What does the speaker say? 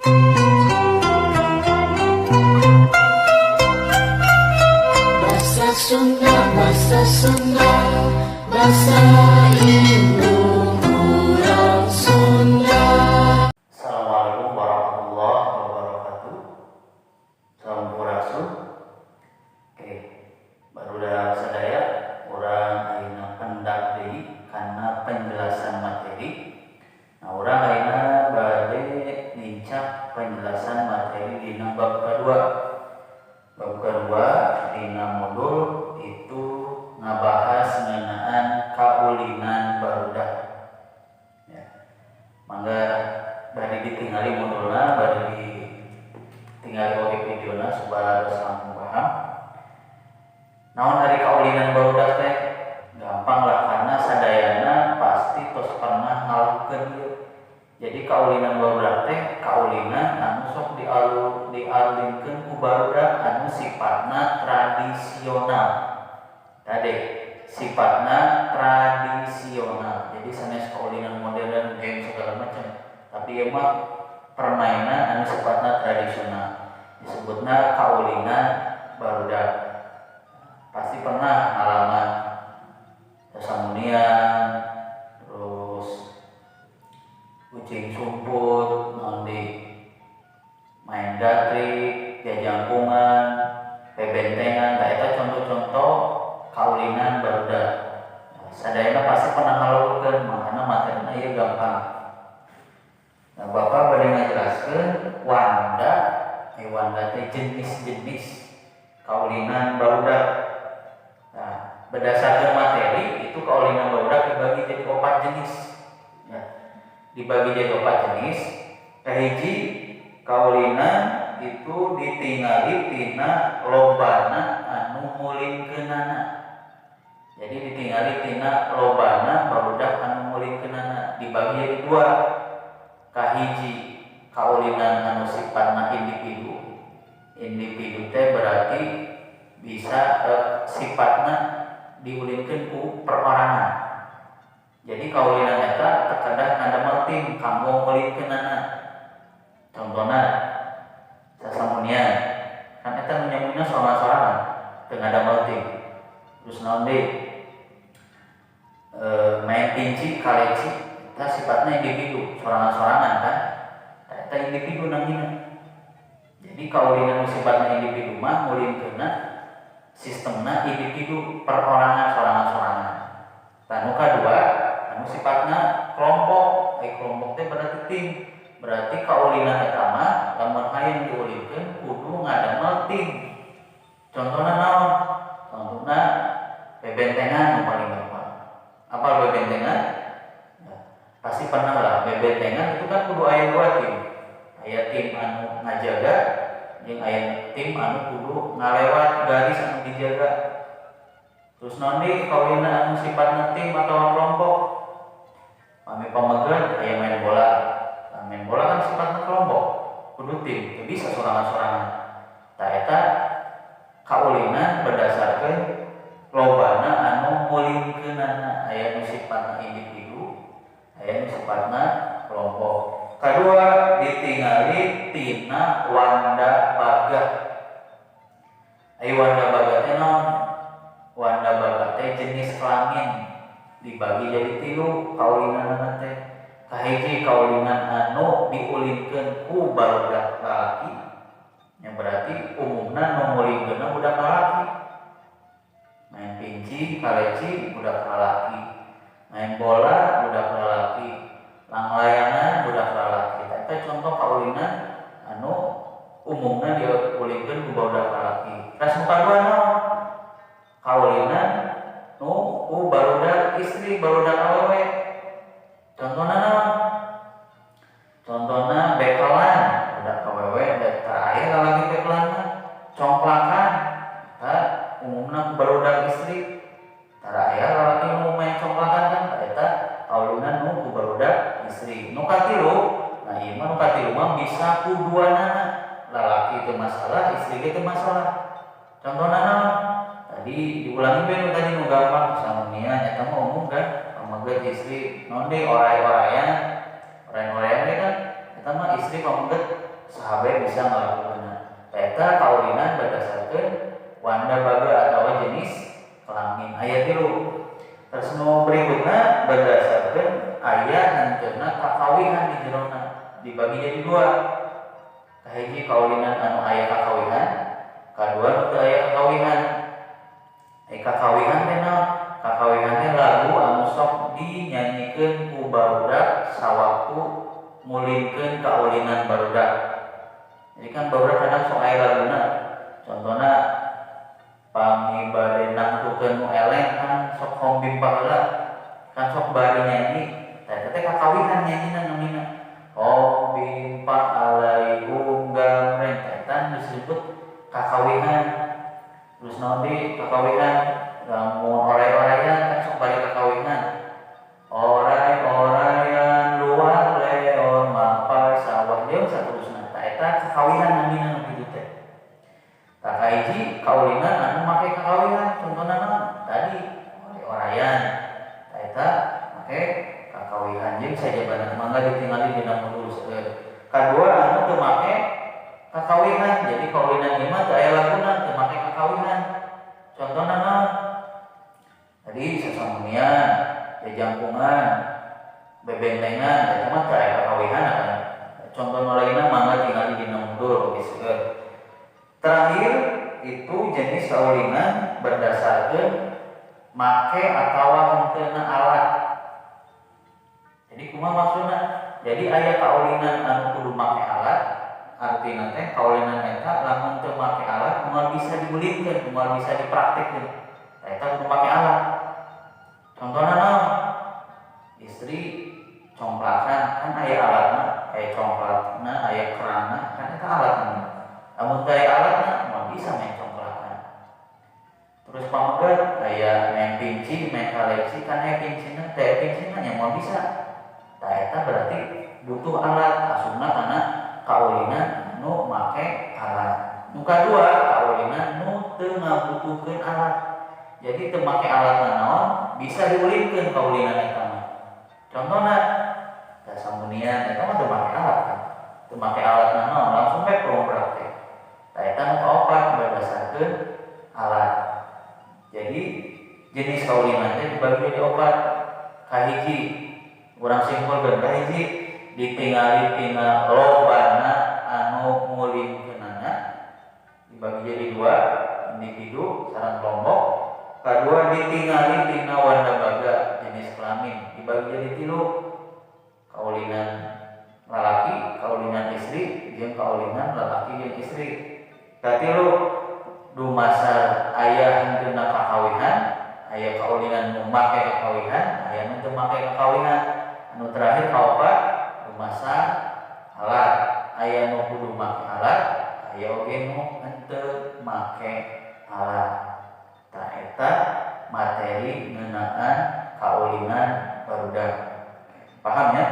Bahasa Sunda, bahasa Sunda, bahasa ibu urang Sunda. Assalamualaikum warahmatullahi wabarakatuh. Sampurasun. Oke, barudak sadaya, urang ayeuna pendak deui kana penjelasan materi. Nah, urang ayeuna bade nincak penjelasan materi dina bab kedua. Bab kedua dina modul itu ngabahas ngeunaan kaulinan barudak. Ya. Mangga bade ditingali modulna, bade ditingali oge videona supaya langkung paham. Naon ari kaulinan barudak teh? Gampang lah, karena sadayana pasti tos pernah ngalakukeun ieu. Jadi kaulinan barudak teh kaulinan anu sok dialulinkeun ku barudak anu sifatna tradisional. Tadi sifatna tradisional. Jadi sanes kaulinan modern, game segala macam. Tapi ieu mah permainan anu sifatna tradisional. Disebutna kaulinan barudak. Pasti pernah ngalaman sasamunian, terus ucing sumput, naon deui, main gatrik, jajangkungan, bebentengan. Tah, eta contoh-contoh kaulinan barudak. Nah, sadayana pasti pernah ngalakukeun, makana materina ieu gampang. Nah, Bapak bade ngajelaskeun wanda, wanda teh jenis-jenis kaulinan barudak. Nah, berdasarkan materi itu kaulinan barudak dibagi jadi opat jenis. Ya. Dibagi jadi opat jenis. Kahiji, kaulinan itu ditingali tina lobana anu ngulinkeunana. Jadi ditingali tina lobana barudak anu ngulinkeunana, dibagi jadi dua. Kahiji, kaulinan anu sifatna individu. Individu teh berarti bisa sifatna diulinkeun ku perorangan. Jadi kaulinan eta teu kedah ngadamel tim kanggo ngulinkeunana. Contohna sasamunian, kan eta nu nyamunna sorangan-sorangan, teu ngadamel tim. Terus naon deui? Main pinci, kaleci, eta sifatna individu, sorangan-sorangan kan. Eta individu namina. Jadi kaulinan nu sifatna individu mah ngulinkeunna sistemna individu, perorangan, sorangan-sorangan. Tah, nu kadua anu sifatna kelompok. Ai kelompok teh berarti tim. Berarti kaulinan eta mah lamun hayang diulinkeun kudu ngadamel tim. Contohna naon? Contohna bebentengan nu paling gampang. Apa bebentengan? Ya, pasti pernah lah. Bebentengan itu kan kudu aya dua tim. Aya tim anu ngajaga jeung aya tim anu kudu ngalewat garis anu dijaga. Terus naon deui kaulinan anu sifatna tim atau kelompok? Pami pameget aya main bola. Nah, main bola kan sifatna kelompok, kudu tim, teu bisa sorangan-sorangan. Tah, eta kaulinan berdasarkan lobana anu ngulinkeunana, aya nu sifatna individu, aya nu sifatna kelompok. Kedua, ditingali tina wanda baga. Ai wanda baga teh naon? Wanda baga teh jenis kelamin, dibagi jadi tilu kaulinanana teh. Kahiji, kaulinan anu diulinkeun ku barudak lalaki, yang berarti umumna nu ngulinkeunna budak lalaki. Main pinci, kaleci budak lalaki, main bola budak lalaki, langlayangan budak lalaki. Eta contoh kaulinan anu umumna diulinkeun ku barudak lalaki. Terus nu kadua naon? Kaulinan nu ku barudak istri, barudak awewe. Contohna naon? Contohna bekelan, budak awewe da tara aya lalaki bekelan mah. Congklakan eta umumna ku barudak istri, tara aya lalaki nu main congklakan kan. Eta kaulinan nu ku barudak istri. Nu katilu, nah, ieu mah nu katilu mah bisa ku duanana, lalaki teu masalah, istri ge teu masalah. Contohna naon? Tadi diulangi we nu tadi nu gampang, samunian, eta mah umum kan, pameget istri. Naon deui? Oray-orayan. Oray-orayan ge kan Eta mah istri pameget saha bae bisa ngalakukeunna. Eta kaulinan berdasarkeun wanda baga atau jenis kelamin aya tilu. Terus nu berikutna berdasarkeun aya henteuna kakawihan di jerona, dibagi jadi dua. Kahiji kaulinan anu aya kakawihan, kadua nu teu aya kakawihan. Kakawihan teh naon? Kakawihan teh lagu anu sok dinyanyikeun ku barudak sawaktu ngulinkeun kaulinan barudak. Jadi kan barudak kadang sok aya laguna. Contohna pami bade nangtukeun nu eleng kan sok hombing baheula, kan sok bari nyanyi. Tah eta teh kakawihan nyanyina namina. Hombing pa alaihum gamreng, tah eta disebut kakawihan. Terus naon deui kakawihan? Lamun oray-orayan kan sok bari kakawihan. Oray-orayan luar leon mapay sawah jeung saterusna. Tah eta kakawihan namina nu kitu teh. Tah kahiji kaulinan anu make kakawihan, contohna naon? Tadi oray-orayan. Tah eta make kakawihan jeung sajabana mangga ditingali dina modul seueur. Kadua anu teu make kakawihan, jadi kaulinan ieu mah teu aya laguna, teu make kakawihan. Contohna naon? Tadi sasamunian, jajangkungan, bebentengan, eta mah teu aya kakawihan kan. Contoh nu lainna mangga tingali dina modul oge seueur. Terakhir itu jenis kaulinan berdasarkan make atawa henteuna alat. Jadi kumaha maksudna? Jadi aya kaulinan anu kudu make alat, artina teh kaulinan eta lamun teu make alat moal bisa diulinkeun, moal bisa dipraktekkeun. Tah eta kudu make alat. Contohna naon? Istri complakan kan aya alatna, aya congklakna, aya keranna, kan eta alatna. Lamun teu aya alatna moal bisa main congklakan. Terus pameget aya main pinci, main kaleci kan aya pincina, teu aya pincina nya moal bisa. Tah eta berarti butuh alat, asupna kana kaulinan nu make alat. Nu kadua kaulinan nu teu ngabutuhkeun alat. Jadi teu make alat naon bisa diulinkeun kaulinan eta mah. Contohna sasamunian eta mah teu make alat kan. Teu make alat naon langsung we prong teh. Tah eta nu kaopat berdasarkeun alat. Jadi jenis kaulinan teh dibagi jadi opat. Kahiji urang simpulkeun, kahiji ditingali tina lobana anu ngulinkeunana, dibagi jadi dua, individu sareng kelompok. Kadua ditingali tina wanda baga jenis kelamin, dibagi jadi tilu, kaulinan lalaki, kaulinan istri, jeung kaulinan lalaki jeung istri. Katilu dumasar aya henteuna kakawihan, aya kaulinan nu make kakawihan, aya nu teu make kakawihan. Anu terakhir kaopat dumasar alat, aya nu kudu make alat, aya oge nu henteu make alat. Tah eta materi ngeunaan kaulinan barudak. Paham ya?